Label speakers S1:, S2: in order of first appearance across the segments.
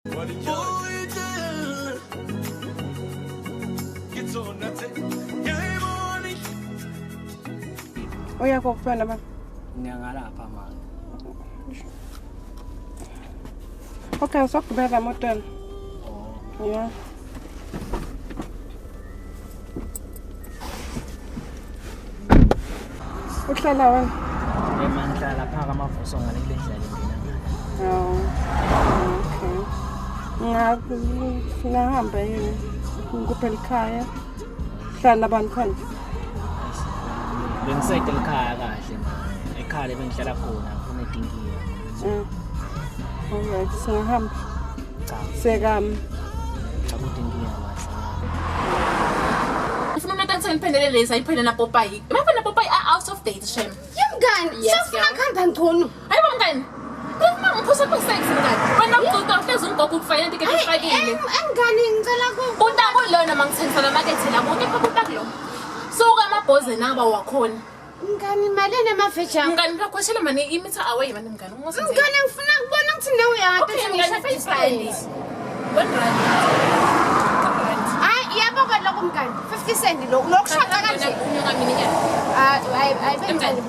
S1: Uyakuphi wena baba?
S2: Ngiyangalapha mama.
S1: Okay, sokugibela emotweni.
S2: Oh.
S1: Yeah. Uhlala wena?
S2: Ema ngihlala phaka amavuso ngale kule ndlela lengena ngale.
S1: Oh. Okay. Ngahamba yini? Ngikuphe ekhaya. Hlala nabantu khona.
S2: Bengisayide ekhaya kahle mama. Ekhaya le bengihlala khona kunedinkiya.
S1: Alright, singahamba.
S2: Cha,
S1: Sekami.
S2: cha kudinkiya mase.
S3: Ngifuna umuntu angiphendele lezi ayiphele na Popeye. Imaphi na Popeye are out of date shem.
S4: Yemngani,
S3: Yes,
S4: sofuna
S3: girl.
S4: kuhamba ngcono.
S3: Hayibo mngani. Ngifuna ngiphusa ku sex mngani. Wena uguqa uhlezi umgogo ukufakela into ekufakile.
S4: Emngani ngicela ku
S3: Buta kulona mangithengisa la market la konke buta kulo. Suka amabhoze naba wakhona.
S4: Mngani malini amafeja.
S3: Mngani ngiyakhweshela mane imitha away mane mngani. Ungasenze.
S4: Mngani ngifuna kubona ukuthi nawe uyakade
S3: Okay mngani 5 rand. 1 rand.
S4: Hayi yabo ke lokho mngani. 50 cent lokho lokushoda kanje.
S3: Unyuka mina nyana.
S4: Hayi hayi hayi
S3: Mngani.
S4: bengicela mngani.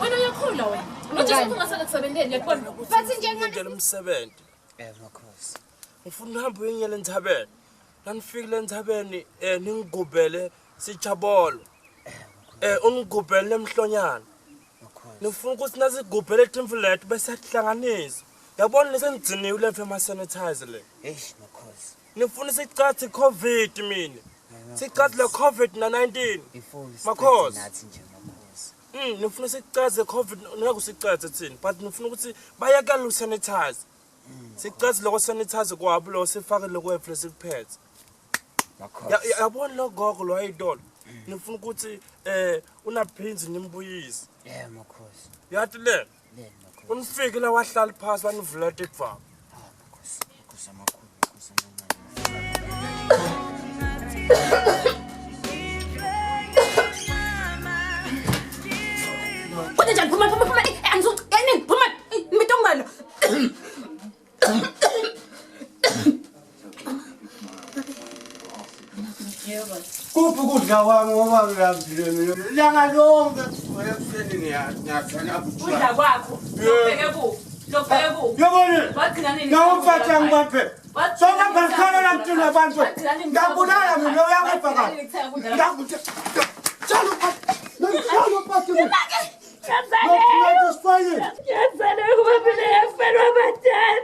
S3: Wena uyakhula wena. Uthi ungasaka kusebenzeni ngiyakubona nokuthi.
S4: Bathi nje ngani
S5: Ngiyela umsebenzi.
S6: Makhosi.
S5: Ngifuna uhambe uyenyela entabeni. Nanifikile entabeni ningigubhele sijabolo. Ungigubhele emhlonyana.
S6: Makhosi.
S5: Nifuna ukuthi nasigubhele timflet bese sihlanganisa. Yabona lesengigciniwe le mfema sanitizer le.
S6: Eish makhosi.
S5: Nifuna sicathi COVID mina. Sicathi le COVID na 19.
S6: Before
S5: Makhosi.
S6: nathi nje makhosi.
S5: Nifuna sicaze COVID ngeke usicaze thina but nifuna ukuthi bayekele usanitize. Sicaze lokho sanitize kwabo lo sifake lokho efle sikuphethe.
S6: Makhosi.
S5: Yabona lo gogo lo ayidolo. Nifuna ukuthi unaphinzi nimbuyise.
S6: Makhosi.
S5: Yathi le
S6: Le makhosi.
S5: unifike la wahlala phansi wanivulela idvaba.
S6: Ah makhosi. Makhosi amakhulu, makhosi amancane.
S3: Kodwa njani phuma phuma phuma angizoqini phuma mitongalo.
S7: Kuphi ukudla kwami ngoba ngilambile mina. Langa lonke ekuseni ngiyathana
S3: Udla kwakho. Lokubheke ku. Lokubheke ku.
S7: Yabona?
S3: Wagcina nini?
S7: Nawumfatha ngibaphe.
S3: Wagcina
S7: Sonke
S3: nini
S7: basikhala
S3: ukuthenga
S7: namntwana abantu.
S3: Wagcina nini
S7: Ngiyabulala mina uyangifa
S3: Wagcina
S7: kabi.
S3: nini ukuthenga ukudla?
S7: Ngiyakutshela uphathe. Ngiyakutshela uphathe.
S3: Ngiyazalelwa.
S7: Ngiyakutshela.
S3: Ngiyazalelwa kuba mina yafelwa abadala.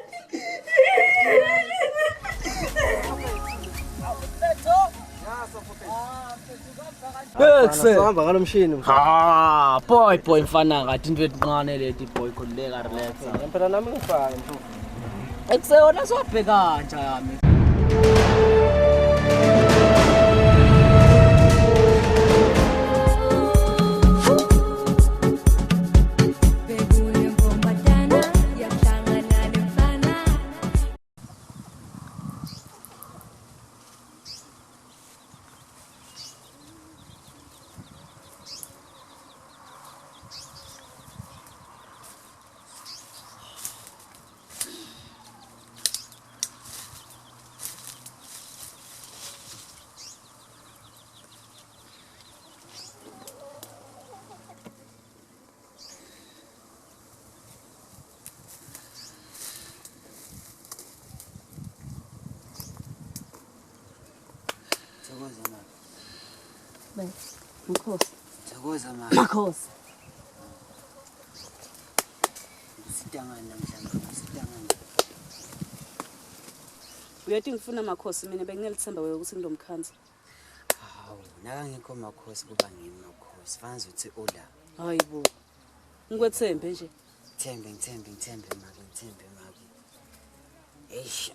S2: Ekse.
S8: Sihamba ngalo mshini.
S2: Ha, boy boy mfana ngathi into etinqane leti boy khululeka relax.
S8: Phela nami ngifake mfowethu.
S2: Ekse wona siwabheka nje yami.
S6: Thokoza mama.
S1: Mkhosi.
S6: Thokoza mama.
S1: Makhosi.
S6: Sidangani namhlanje. Sidangani.
S9: Uyathi ngifuna makhosi mina benginelithemba wena ukuthi ngilomkhanza.
S6: Hawu, nakangekho makhosi kuba ngimi makhosi. Fanele uthi ula.
S9: Hayi bo. Ngikwethembe nje.
S6: Thembe ngithembe ngithembe make ngithembe make. Eish.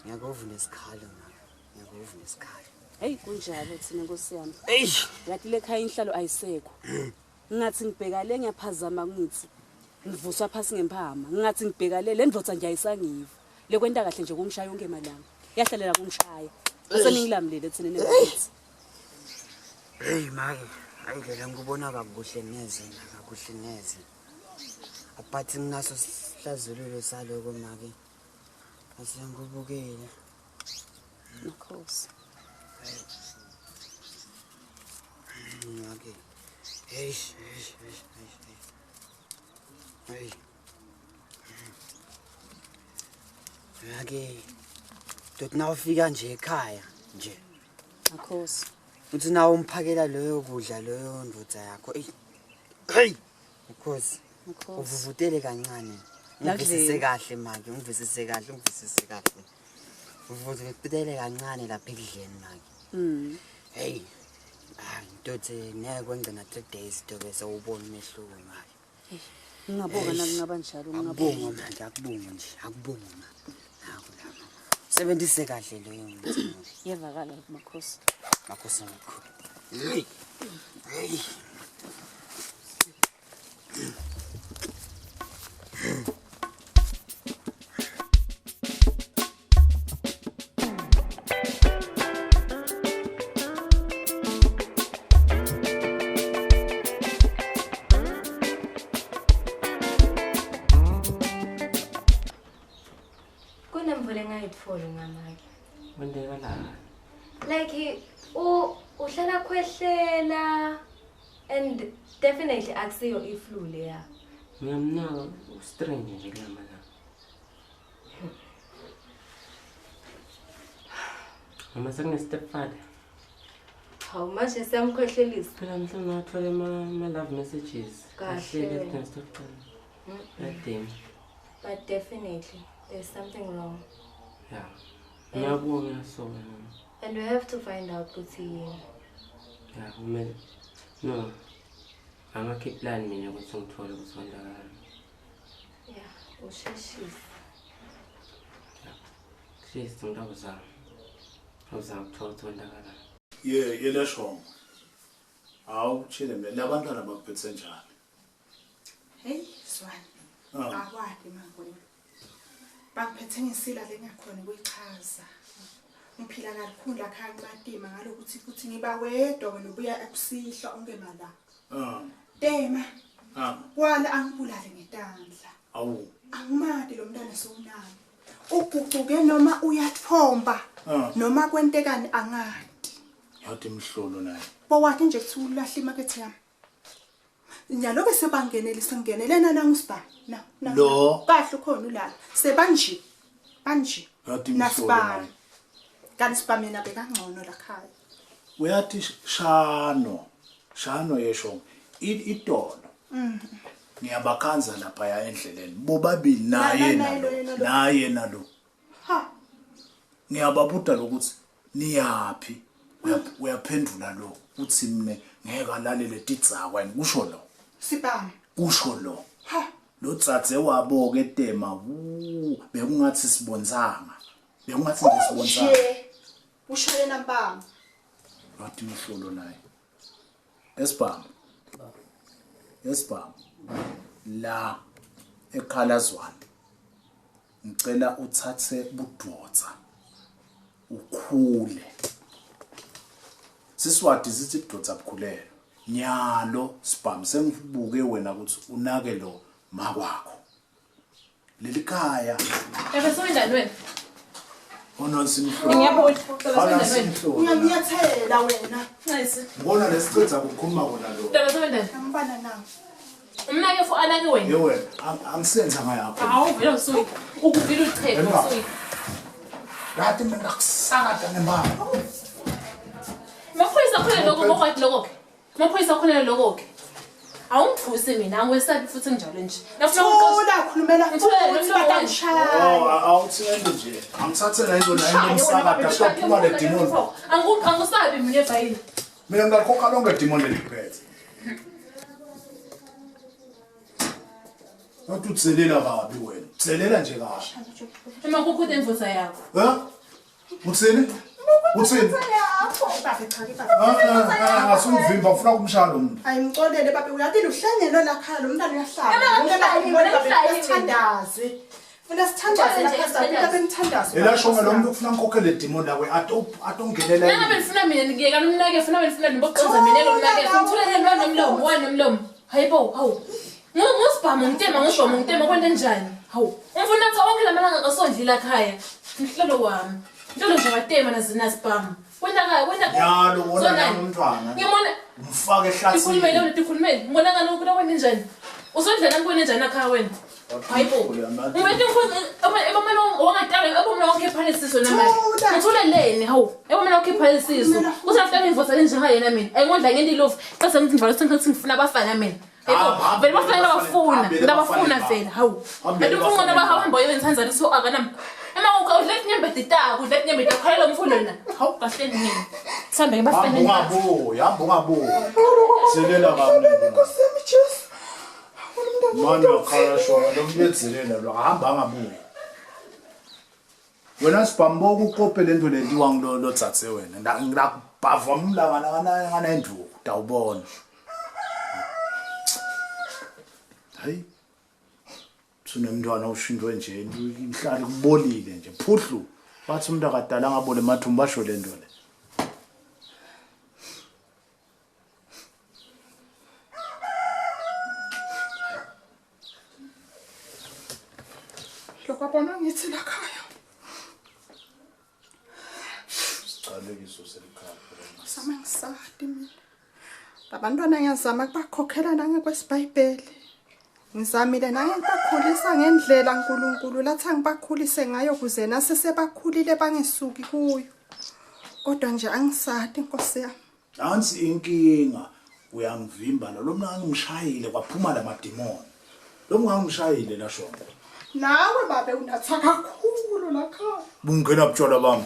S6: Ngiyakuva nesikhalo make. Ngiyakuva nesikhalo.
S9: Hey kunjalo thina Nkosi yami.
S6: Eish.
S9: Ngathi lekhaya inhlalo ayisekho. Ngathi ngibheka le ngiyaphazama ngithi ngivuswa phasi ngemphama. Ngathi ngibheka le ndvodza nje ayisangiva. Lekwenta kahle nje kungishaya yonke malanga. Yahlalela kungishaya. Aseningilamlele thina nebakithi.
S6: Hey make, ayindlela ngikubona kakuhle neze, kakuhle neze. But nginaso sihlazululo saloko make. Asengubukele.
S9: Makhosi.
S6: Okay. Hey, hey, hey, hey. Hey. Ake. Dot nawufika nje ekhaya nje.
S9: Makhosi.
S6: Uthi nawe umphakela loyo kudla loyo ndoda yakho. Ey. Hey. Makhosi.
S9: Makhosi.
S6: Uvuvutele kancane. Ngivisise kahle manje, ngivisise kahle, ngivisise kahle. Uvuvutele kancane lapha ekudleni manje. Hey. Ah, ndoda ngeke kwengcina 3 days dobe sewubona umehluko manje.
S9: Ngingabonga nakungaba njalo, ngingabonga.
S6: Akubonga manje, akubonga nje, akubonga manje. Nakho lapha. Sebenzise kahle leyo mthi.
S9: Yevakala makhosi.
S6: Makhosi amakhulu. Hey. Hey.
S10: Kunemvula engayitfoli ngamake.
S8: Kwenteka la.
S10: Like uhlala khwehlela and definitely akusiyo iflu leya.
S8: Ngiyamnaka ustrange nje kulamalanga. Mama sekune stepfather.
S10: Hawu manje siyamkhwehlelisa.
S8: Phela mhlawumbe ngathola ama love messages.
S10: Kahle.
S8: Kahle.
S10: But definitely there's something wrong.
S8: Yeah. Ngiyabonga so.
S10: And we have to find out ukuthi yini.
S8: Yeah, kumele. No. Angakhe plan mina ukuthi ngithole ukuthi kwenzakalani.
S10: Yeah, usheshise.
S8: Please ngidawuzama. Uzama ukuthola ukuthi kwenzakalani.
S11: Ye, yeleshongo. Hawu, chile mina labantwana bakuphethe njani?
S12: Hey, Zwane. Akwadi mangwe. Bangiphethe ngesila lengakhona ukuyichaza. Ngiphila kakhulu la khaya kumatima ngalokuthi futhi ngiba wedwa wena ubuya ekusihla onke mala. Tema. Kwala angibulale ngetandla.
S11: Awu.
S12: Angimadi lo mntana sowunami. Uguquke noma uyathomba noma kwentekani angadi.
S11: Yathi imhlolo naye.
S12: Bowathi nje kuthi ulahla imakethe yami. Nyalo sebangenele singenelena la ngusibha. Na na. Kahle ukhona ulala. Sebanje. Banje.
S11: Yathi imhlolo naye.
S12: Kanti sibha mina bekangcono la khaya.
S11: Uyathi shano. Shano yesho itolo. Ngiyabakhanza lapha ya endleleni. Bobabili naye nalo. Naye nalo.
S12: Ha.
S11: Ngiyababuda lokuthi niyaphi? Uyaphendula lo uthi mina ngeke alalele tidzakwa kusho lo.
S12: Sibami.
S11: Kusho lo.
S12: Ha.
S11: Lo tsatse wabo ke tema bekungathi sibonzanga. Bekungathi nje sibonzanga.
S12: Usho yena mbamba.
S11: Wathi umhlolo naye. Esibhamu. Esibhamu. La ekhalazwana. Ngicela uthathe budvodza. Ukhule. Siswati sithi budvodza bukhulelo. Nyalo sibhamu sengibuke wena ukuthi unake lo makwakho. Leli khaya.
S3: Ebesewendani wena?
S11: Onosimhlolo.
S3: Ngiyabona.
S12: Uyangiyathela wena.
S3: Nice.
S11: Ngibona lesicetha ukukhuluma kona lo.
S3: Ebesewendani?
S12: Angibana nawe.
S3: Umnake fu anake wena.
S11: Ye wena, angisenza ngayakho.
S3: Hawu vele usuyi. Ukuvila ucheke usuyi.
S11: Ngathi mina ngakusakada ngemali.
S3: Maphoyisa khona lokho ngokwathi lokho ke. Maphoyisa khona lokho ke. Awungithusi mina, angiwesabi futhi njalo nje.
S12: Nafuna ukuqola khulumela futhi batangishaya.
S11: Oh, awuthende nje. Angithathela into la into umsakada sophuma le demon.
S3: Angusabi mina ebhayini.
S11: Mina ngikhokha lonke demon leliphethe. Wathi utselela kabi wena. Tselela nje kahle.
S3: Uma kukho imvusa yakho.
S11: Ha? Uthini? Uthini?
S12: Babe cha ke babe.
S11: Asumvimba ufuna kumshaya lo muntu.
S12: Ayimxolele babe uyathi uhlangene la khaya lo mntana uyahlala. Sithandaze. Funa sithandaze la khaya babe nithandaze.
S11: Elasho lo muntu ufuna ngikhokhele demon lawe atongenela.
S3: Nangabe nifuna mina ngiyeka nomnake funa benifuna niboxoza mina lo mnake. Ngithulele nomlomo, wani nomlomo. Hayibo, hawu. Ngusibhamu ngitema ngusibhamu ngitema kwente njani? Hawu. Umfuna athi onke lamalanga akasondli la khaya. Mhlolo wami. Mhlolo nje watema nazinasibhamu. Wena kaya wena.
S11: Yalo wona nangumntwana.
S3: Ngimona
S11: umfake ehlathini.
S3: Ikhulumele wena tikhulumele. Ngibona ngani ukuthi wena njani? Usondlela ngibone njani ekhaya wena? Hayibo. Umuntu ngifuna ebomela wangatala ebomela wakhipha lesiso namanje. Uthuleleni hawu. Ebomela wakhipha lesiso. Usafika ngivosa lenjenga yena mina. Ayingondla ngento ilofu. Qase ngithi ngivala sengathi ngifuna abafana mina. Hayibo. Vele bafana labafuna. Ndabafuna vele hawu. Kanti ufuna bahamba bayenzanza leso akanam. Ema udla inyembe titaka, udla inyembe takhalela umfulo na. Hawu kahle nini. Sambe bafana.
S11: Ungabuyi, hamba ungabuyi. Selela kabi. Manje wakhala shona lo mlethzelela lo hamba angabuyi. Wena sibamboka ukope lento lentiwa ngilo thathe wena. Ngakubhava umlanga ngana enduku utawubona. Hayi. Sunemntwana ushindwe nje imhlali kubolile nje phuhlu. Bathi umuntu akadala ngabole emathumba basho lento le.
S12: Lokubona ngithi la khaya.
S11: Sicalekiso selikhaya.
S12: Sama ngisadi mina. Labantwana ngiyazama ukubakhokhela nangekwesibhayibheli. Ngizamile nangibakhulisa ngendlela uNkulunkulu lathi angibakhulise ngayo kuze nase sebakhulile bangisuki kuyo. Kodwa nje angisadi Nkosi yami.
S11: Nansi inkinga uyangivimba lo mna ngimshayile kwaphuma lamadimoni. Lo ngangimshayile la shona.
S12: Nawe babe unatha kakhulu la khaya.
S11: Bungena butshwala bami.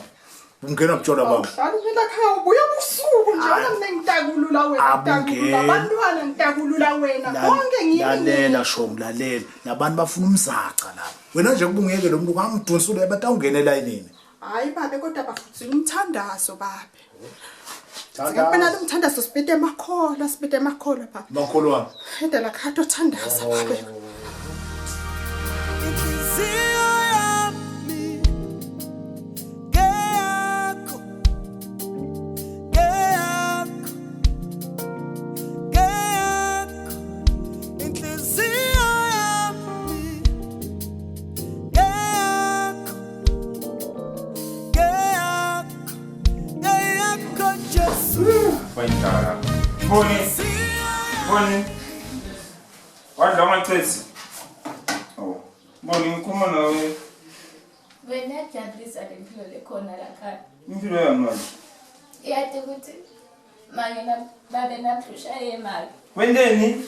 S11: Bungena butshwala bami.
S12: Awuhlali la khaya ubuya ubusuku nje wena mina ngitakulula wena ngitakulula abantwana ngitakulula wena konke ngimi.
S11: Lalela shongo lalela. Labantu bafuna umzaca la. Wena nje kubungeke lo muntu ngamdonsula abantu awungenela yini.
S12: Hayi babe kodwa bafuthi umthandazo babe. Ngiyabona lo mthandazo sibite emakholwa sibite emakholwa baba.
S11: Makholwa.
S12: Endela khaya othandaza babe.
S5: Boni. Wadla amachesi. Oh. Boni ngikhuluma nawe.
S10: Wena jabulisa lempilo lekhona la khaya.
S5: Impilo yami manje.
S10: Iyade ukuthi manje babe naphusha imali.
S5: Wendeni?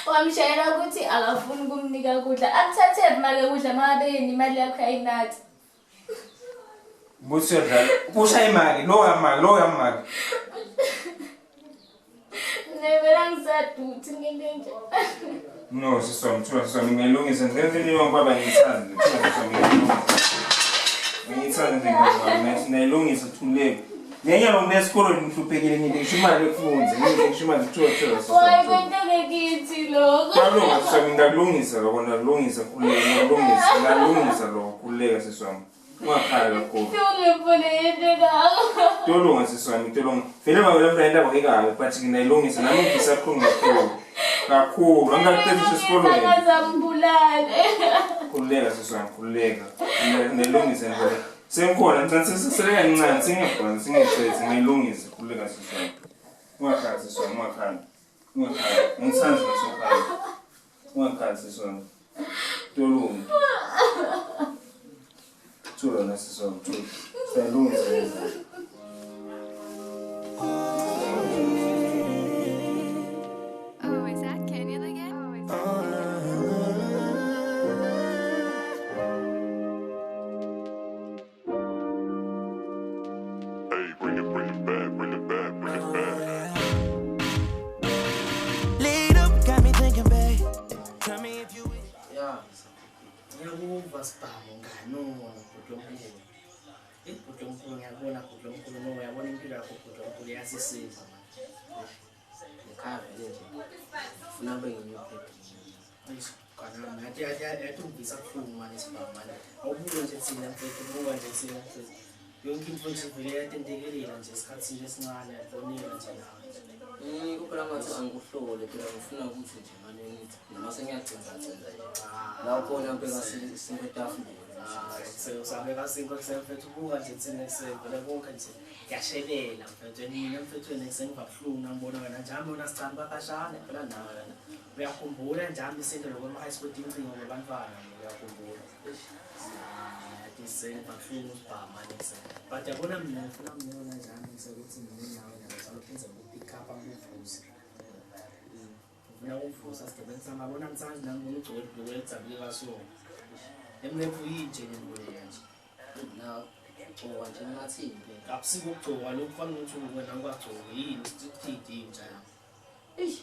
S10: Wamshayela ukuthi akafuni ukumnika kudla. Akuthathe imali ukudla mangabe yini imali yakho ayinathi.
S5: Busiyadlala. Usha imali, lo yamali, lo yamali.
S10: Nevela ngisaduthi ngento nje.
S5: No, siswami, thula siswami ngiyalungisa. Ngenzeni yonke baba ngiyithanda. Thula siswami ngiyalungisa. Ngiyithanda nje ngiyalungisa thuleke. Ngenyalo nginesikolo ngihluphekile ngisho imali yokufunza, ngisho imali thula thula siswami.
S10: Why kwenteke kithi lokho?
S5: Kwalunga siswami ngiyakulungisa lokho, ngiyakulungisa khuleka, ngiyakulungisa, ngiyakulungisa lokho, khuleka siswami. Ungakhala kakhulu. Tolunga siswami, tolunga. Vele baba lo mntwana indaba ngekabi but ngiyayilungisa nami ngifisa kakhulu kakhulu. Kakhulu, angaqedi esikolweni.
S10: Angazambulale.
S5: Khululeka siswami, khululeka. Ngiyayilungisa nje. Sengikhona, ngicela sisele kancane, singabhansi, singaqedi, ngiyayilungisa, khululeka siswami. Ungakhala siswami, ungakhala. Ungakhala. Ngithanda sokhala. Ungakhala siswami. Tolunga. Thula nasiswami, thula. Siyalungisa lezi.
S10: Oh, is that Kenyan again?
S13: Hey, bring it back, bring it back, bring it back.
S14: Lead up, got me thinking, babe. Tell me if you.
S2: Yeah. Ngiyakuva sibhamu ngani bhuti omkhulu. Bhuti omkhulu ngiyakubona bhuti omkhulu no uyabona impilo yakho bhuti omkhulu iyasisiza manje. Ngikhaya vele nje. Ufuna kube nginyuphephe. Kanami yathi yathi ungivisa buhlungu manje sibhamu manje. Awubuka nje thina mfethu buka nje thina mfethu. Yonke into nje vele yatentekelela nje isikhathi nje esincane yabonela nje nawe.
S8: Kuphela ngathi angikuhlole phela ngifuna ukuthi nje manje ngithi noma sengiyagcinza gcinza nje. La ukhona ngibeka sinkwa etafuleni.
S2: Usabeka sinkwa ekuseni mfethu ubuka nje thina ekuseni vele konke nje kuyashelela mfethu. Mina mfethu ekuseni ngiba buhlungu ngibona wena njalo wena sicane bakashane phela nawe wena. Uyakhumbula njalo isinto lokho ema high school tincingo kwabantwana uyakhumbula. Ekuseni babuhlungu usibhama ekuseni. But yabona mina ngifuna mina wena njalo ngisekuthi mina nawe ngisalokhu ukupick up angivuse. Ngifuna ukuvusa sigebengu sami yabona ngithanda nangibona ugcoke ibhulukwe elidabuke kaso. Emlephu yinje lento leya nje.
S8: Na ugcoka nje ngathi impela.
S2: Akusiko ukugcoka lokhu kufanele ukuthi wena ungagcoki yini isithidi inja yami.
S8: Eish.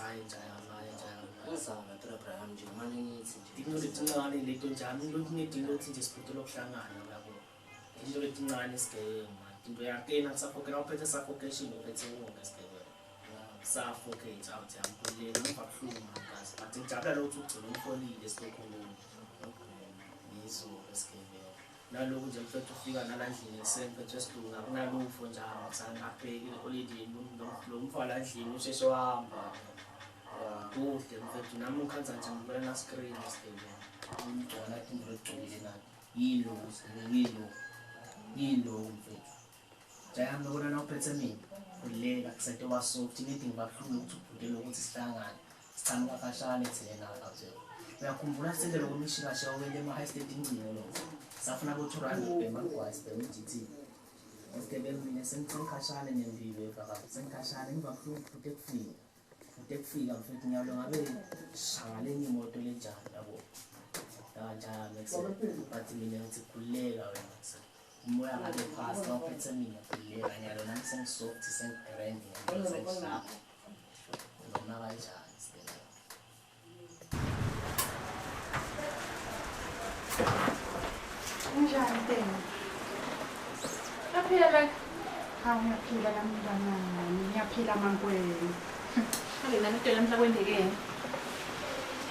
S2: Hayi inja yami, hayi inja yami.
S8: Ngizama phela Brian nje manje ngithi nje.
S2: Into letincane lento njami into ngidinga ukuthi nje sibhudele ukuhlangana uyabo. Into letincane isigebengu man. Into yakena suffocate awuphethe suffocation uphethe wonke isigebengu. Suffocate out yami kulele ngiva buhlungu man guys. But ngijabula lokhu ugcina umfolile sizokhuluma. Ngizo esigebengu. Naloku nje mfethu ufika nalandlini ekuseni mfethu esilungu akunalutho nje akusangabheki olidini lo mfana endlini usheshe wahamba. Kuhle mfethu nami ngikhanza nje ngibona na screen esigebengu.
S8: Umntwana into egcwele nathi. Yilo yilo. Yilo mfethu.
S2: Jayami lobona na uphethe mina. Khuleka kusente wasoft ngidinga babuhlungu ukuthi ubhudele ukuthi sihlangane. Sichamuka kashane thina nje. Uyakhumbula sendele komishikashe owele ema high state ingcingo lo. Safuna bo 200 bhema gwazi bhema GT. Esigebengu mina sengikhashane nembiwe baba. Sengikhashane ngiba buhlungu futhi ekufika. Futhi ekufika mfethu ngiyalo ngabe shanga lenye imoto lenjani yabo. Kanjani ekuseni. But mina ngithi khuleka wena ekuseni. Umoya ngabe phasi nawuphethe mina khuleka ngiyalo nami sengisoft sengigrand sengisharp. Noma kanjani sigebengu.
S12: Unjani Temo?
S3: Aphila make.
S12: Hawu ngiyaphila nami mntanami, ngiyaphila mankwele.
S3: Ake nami into namhla kwendekeni.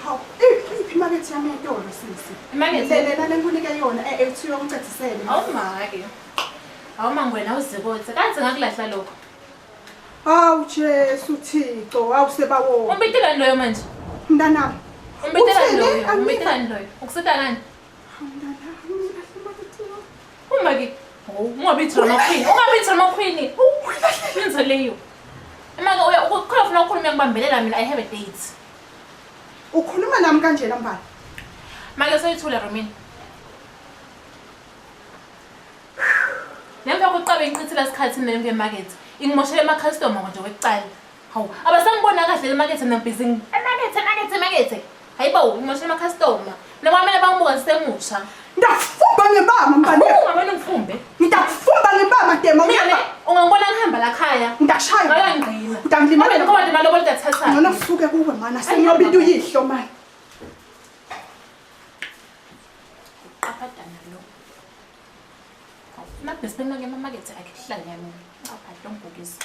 S12: Hawu, iphi imakethe yami etolo sisi?
S3: Imakethe?
S12: Le lena lengikunike yona ekuthiwa ungicedisele.
S3: Awu make. Awu mangwena awuzibothe. Kanti ngakulahla lokho.
S12: Hawu Jesu Thixo, hawu sebawona.
S3: Umbitelani loyo manje?
S12: Mntanami.
S3: Umbitelani
S12: Uthini?
S3: loyo?
S12: Angiva.
S3: Umbitelani loyo? Ukusita ngani?
S12: Hawu mntanami, ngilahle imakethe yami.
S3: Uma ke ungabi drama queen, ungabi drama queen. Yenza leyo. Manje uya ukukhona ufuna ukukhuluma ngibambelela mina I have a date.
S12: Ukhuluma nami kanjena mbali?
S3: Make soyithula Romini. Nemva kokuqabe ngichithela isikhathi mina ngemarket. Ingimoshele ama customer nje wekuqala. Hawu, abasangibona kahle emarket mina busy. Emarket, emarket, emarket. Hayibo, ngimoshele ama customer. Mina kwamele bangibuka sisemusha.
S12: Ngidakufumba ngebama mbali.
S3: Ungabona ngifumbe.
S12: Ngidakufumba ngebama Temo.
S3: Mina le ungangibona ngihamba la khaya.
S12: Ngidakushaya.
S3: Ngayangqina.
S12: Utangilimala.
S3: Ngoba imali obolithatha.
S12: Ngcono kusuke kuwe mana sengiyobita uyihlo manje.
S3: Qaphatana lo. Mabhesi benake emamakethe akhe kuhlala yami. Qaphatha ngibhokisi.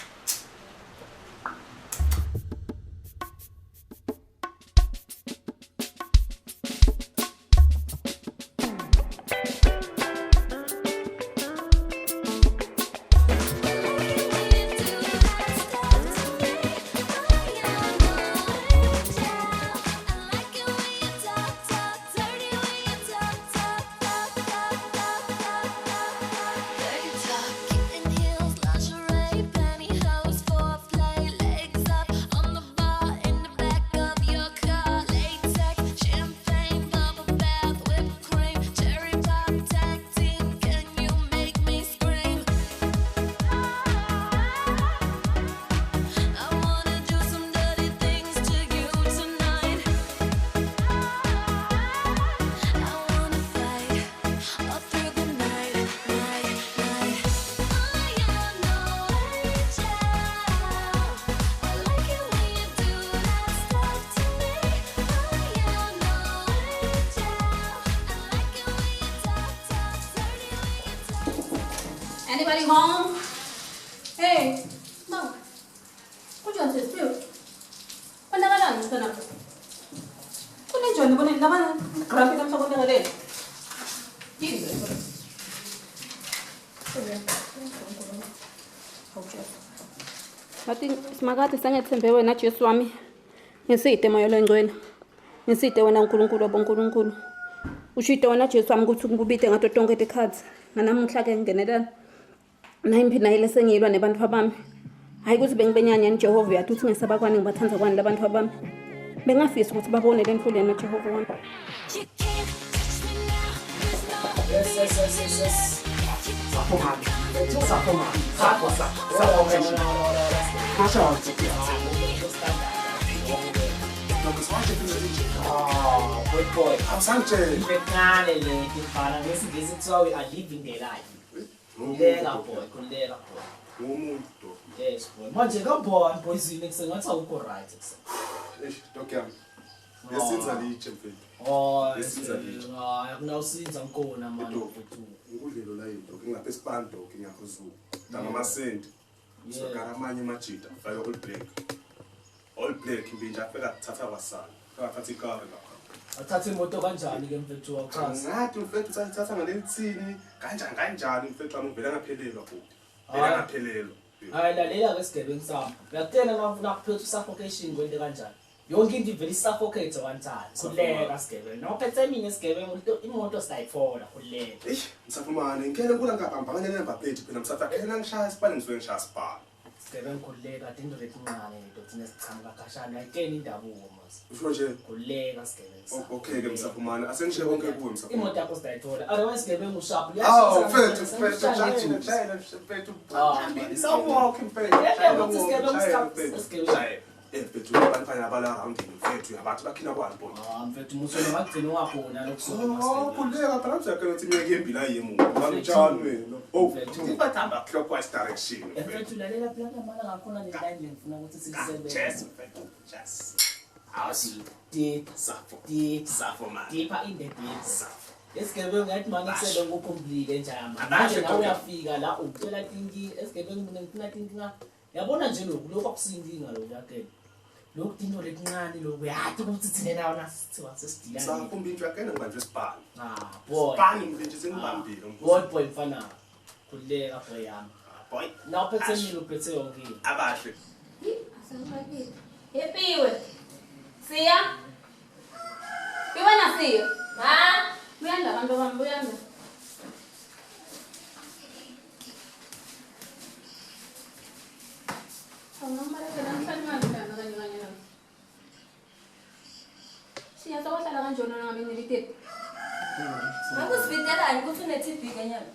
S15: Anybody home? Hey, Mom. Kunjani sesi? Konakalani mntwana? Kunenjani bona labana grumpy namhla konakaleni? Yini le? Bathi simakade sengethembe wena Jesu wami. Ngiside moya longcwele. Ngiside wena uNkulunkulu wabonkulunkulu. Ushide wena Jesu wami ukuthi ngikubide ngato tonke tikhatsi. Nganamuhla ke ngingenelela. Nayimphi naye lesengiyilwa nebantu bami. Hayi ukuthi bengibenyanya Jehova uyathi uthi ngesaba kwani ngibathanda kwani labantu bami. Bengafisi ukuthi babone le mfuleni na Jehova wami.
S2: Yes, yes, yes, yes, yes. Sapho man. Sapho, sapho. Oh, good boy.
S11: Awusangitsheli.
S2: Impencane le mfana ngesingisi kuthiwa we are living the life. Khuleka boy, khuleka boy.
S11: Umuntu dog.
S2: Yes boy. Manje kabona boyzini kusengathi awukho right kusena.
S11: Eish dog yami. Lesinza litshe mfethu.
S2: Oh,
S11: Lesinza litshe.
S2: hayi akunawusinza ngikona manje
S11: Dog.
S2: mfethu.
S11: Ngikudlelo la yini dog. Ngingapha esipani dog ngiyakuzulu. Danga amasenti. Sokara amanye amajita fake all black. All black mbinja afika kuthatha kwasala. Afika thatha ikari lapha.
S2: Athathe imoto kanjani ke mfethu awuchazi.
S11: Ngathi mfethu usayithatha ngalelithini kanjani kanjani mfethu wami ngivele ngaphelelwa bhuti. Vele
S2: Hayi.
S11: ngaphelelwa.
S2: Hayi lalela ke sigebengu sami. Uyakutshela ngafuna kuphethe usuffocation kwento kanjani. Yonke into ivele isuffocate one time. Khuleka sigebengu. Nawuphethe mina isigebengu imoto siyayithola khuleka.
S11: Eish, msafumane ngikele kula ngabamba ngale number plate phela msatha khena ngishaya isipani ngisuke ngishaya isipani.
S2: Sigebengu khuleka into letincane into thina sichamuka khashana ayitsheni indabuko mos.
S11: Usho nje
S2: Khuleka sigebengu sami.
S11: okay ke msafumane asengishiye konke kuwe msafumane.
S2: Imoto yakho siyayithola. Otherwise sigebengu sharp.
S11: Awu mfethu mfethu shayela shayela mfethu. Sawuwalk mfethu.
S2: Yebo, ukuthi sigebengu sigebengu.
S11: Eh mfethu abantwana abala round mfethu abathi bakhina kwani boy.
S2: Ah mfethu musolo ngagcina ungakhona lokusuka
S11: Oh khuleka phela ujakela ukuthi iminyaka embili ayiyemuva. Bangitshani wena. Oh ibathamba clockwise direction mfethu.
S2: Mfethu lalela phela namala ngakhona le line lengifuna ukuthi sisebenze.
S11: Yes mfethu. Yes.
S2: Awusi deep
S11: Safo.
S2: deep
S11: Safo man.
S2: deeper in the deep.
S11: Safo.
S2: Esigebengu ngathi manje kusele ngokukhumbulile njama.
S11: Abasho
S2: Manje nawe
S11: dog.
S2: uyafika la ucela tinki esigebengu mina ngifuna tinkinga. Yabona nje lokhu lokhu akusinkinga lokhu yakhe. Lokhu tinto letincane lokhu yathi ukuthi thina nawo nasithiwa sesidila.
S11: Safo mbinju yakena ngibanjwe isipani.
S2: Ah boy.
S11: Isipani mbinju sengibambile.
S2: Boy boy mfana. Khuleka boy yami.
S11: Boy.
S2: Na uphethe mina uphethe yonke into.
S11: Abahle.
S15: Yepiwe. Siya. Piwe na siya.
S10: Ma,
S15: Buyanda abantu bami buyanda. Awungambalekela namhlanje manje mntana kanye kanye nami. Siya sawahlala kanjona ngabe nilitephi.
S10: Ngakusibitelani ukuthi une-TB kanyana?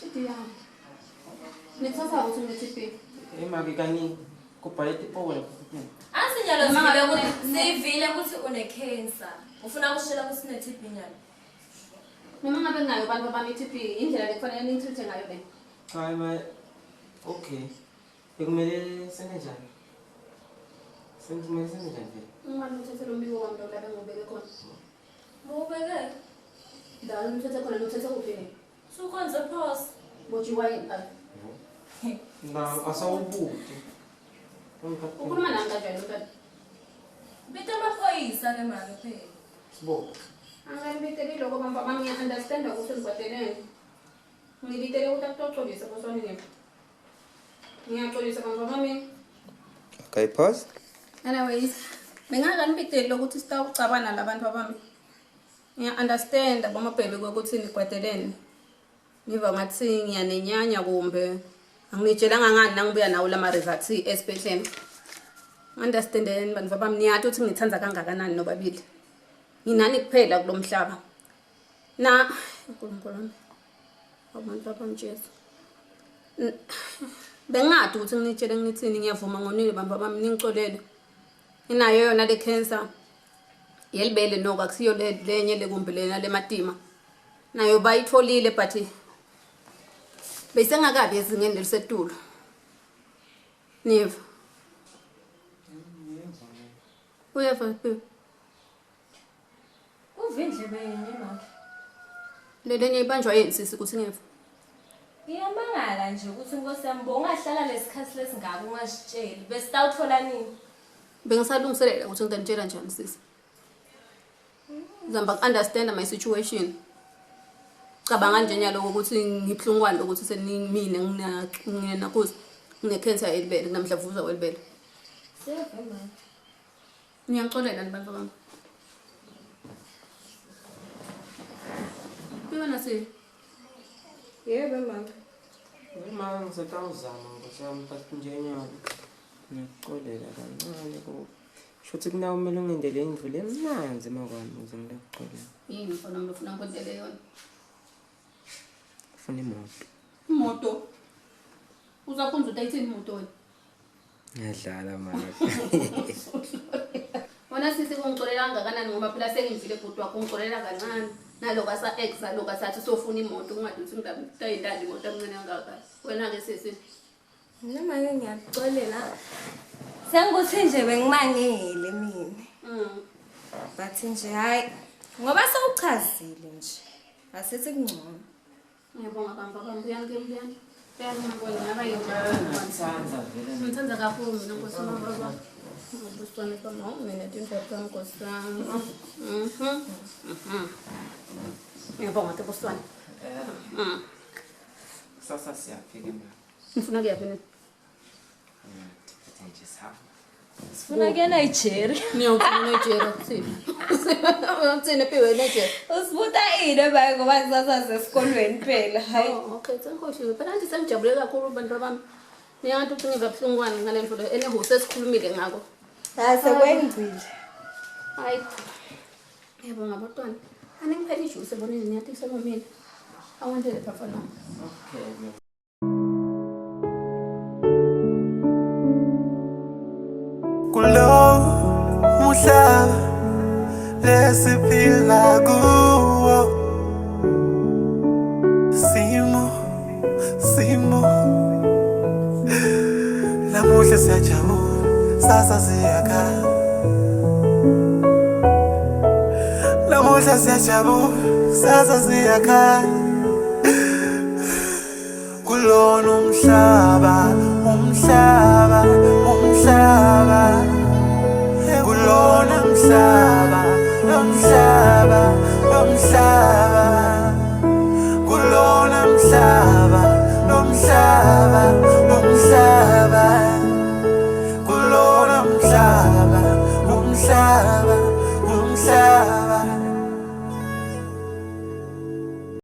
S15: Shidi yami. Nithatha ukuthi une-TB.
S8: Imaki kani kubhale tipowela.
S10: Asinyalo
S15: Noma
S10: sivile
S15: ngabe
S10: ukuthi sivile ukuthi une-cancer. Ufuna ukushela ukuthi une-TB nyalo.
S15: Noma ngabe nginayo abantu bami i-TB indlela lekufanele ningitreat ngayo le.
S8: Hayi ma okay. Bekumele senze njani? Kumele senze njani vele?
S15: Uma ngithathe lo mbiko wami lo la bengubeke khona.
S10: Bubeke.
S15: Ndalo ngithathe khona ngithathe kuphi ne?
S10: Sukhonze pause.
S15: Botshiwa yini phela?
S8: Na asawubuti.
S15: Ukhuluma nami kanjani mntwana?
S10: Bita amaphoyisa ke manje phela.
S8: Sibo.
S15: Angalibiteli lokho bamba bami ngiya-understanda ukuthi ngibhadeleni. Ngibitele ukuthi akutoxolisa boswanini. Ngiyaxolisa bamba bami.
S5: Okay, pause.
S15: Anyways, bengakanibiteli lokuthi sitawucabana labantu abami. Ngiya-understanda bomabhebe ukuthi nigwadelene. Ngiva ngathi ngiyanenyanya kumbe angitshelanga ngani nangibuya nawo lama results esibhedlela. Understandeni bantu bami niyathi ukuthi ngithanda kangakanani nobabili. Nginani kuphela kulomhlaba. Na uNkulunkulu wami. Abantu bami Jesu. Bengathi ukuthi nginitshele ngithini ngiyavuma ngonile bamba bami ningicolele. Inayo yona le cancer. Yelibele noko akusiyo lenye lekumbe lena lematima. Nayo bayitholile but besengakabi ezingeni lelisetulu. Niva. Uyeva Piwe?
S10: Uve indlebe yinye mama.
S15: Lelenye ibanjwa yini sisi ukuthi ngeva?
S10: Ngiyamangala nje ukuthi inkosi yami bongahlala lesikhathi lesingaka ungasitsheli. Besitawuthola nini?
S15: Bengisalungiselela ukuthi ngitanitshela njani sisi. Zamba understand my situation. Cabanga nje nyalo ukuthi ngibuhlungwane ukuthi senimine nginakuze. Ngine-cancer yelibele, nginamdlavuza welibele.
S10: Siyeva mama.
S15: Ngiyangicolela ni bantu bami. Yona si.
S1: Yebo mama.
S8: Mama ngizotawuzama nkosi yami but nje nyalo ngiyakuxolela kancane kubo. Shuthi kunawe kumele ungendele indlu lemnanzi makwami ukuze ngiyakuxolela.
S15: Yini mfana wami lofuna ngikwenzele yona?
S8: Ufuna imoto.
S15: Imoto. Uzaphunza utayithini imoto wena?
S8: Ngiyadlala mama.
S15: Wona sisi kungicolela kangakanani ngoba phela sengimvile bhuti wakho ungicolela kancane. Naloku asa-ex aloku asathi sofuna imoto ungathi uthi ngitayindali imoto emncane kangaka. Wena-ke sisi.
S10: Mina make ngiyakuxolela. Sengukuthi nje bengimangele mina. But nje hayi ngoba sewuchazile nje. Asithi kungcono.
S15: Ngiyabonga bamba bamba uyani ke mbuyani. Uyani ngibona ngaba yinto.
S8: Ngithanda vele.
S15: Ngithanda kakhulu mina nkosi yami baba. Ngibuswana bami hawu mina tindoda zami nkosi yami. Ngiyabonga ke buswana.
S8: Kusasa siyafika mama.
S15: Ngifuna kuyaphi nini?
S8: Ngithathe nje sihamba.
S10: Sifuna kuya Nigeria.
S15: Ngiyofuna Nigeria kuthini? Uthini phiwe Nigeria?
S10: Usibuta ini baye ngoba kusasa sesikolweni phela. Hayi.
S15: Oh, okay, sengikhohliwe. Phela nje sengijabule kakhulu bantu bami. Niyanti ukuthi ngiva buhlungwane ngale mfundo enehu sesikhulumile ngako.
S10: Ha sekwenzile.
S15: Hayi. Ngiyabonga bantwana. Aningiphele ijuice eboneni niyathi sengomile. Awandele bafana.
S8: Okay.
S14: Kulo muhlaba lesiphila kuwo simo simo namuhla siyajabula sasa siyakhala namuhla siyajabula sasa siyakhala kulona umhlaba umhlaba umhlaba kulona umhlaba umhlaba umhlaba kulona umhlaba umhlaba umhlaba.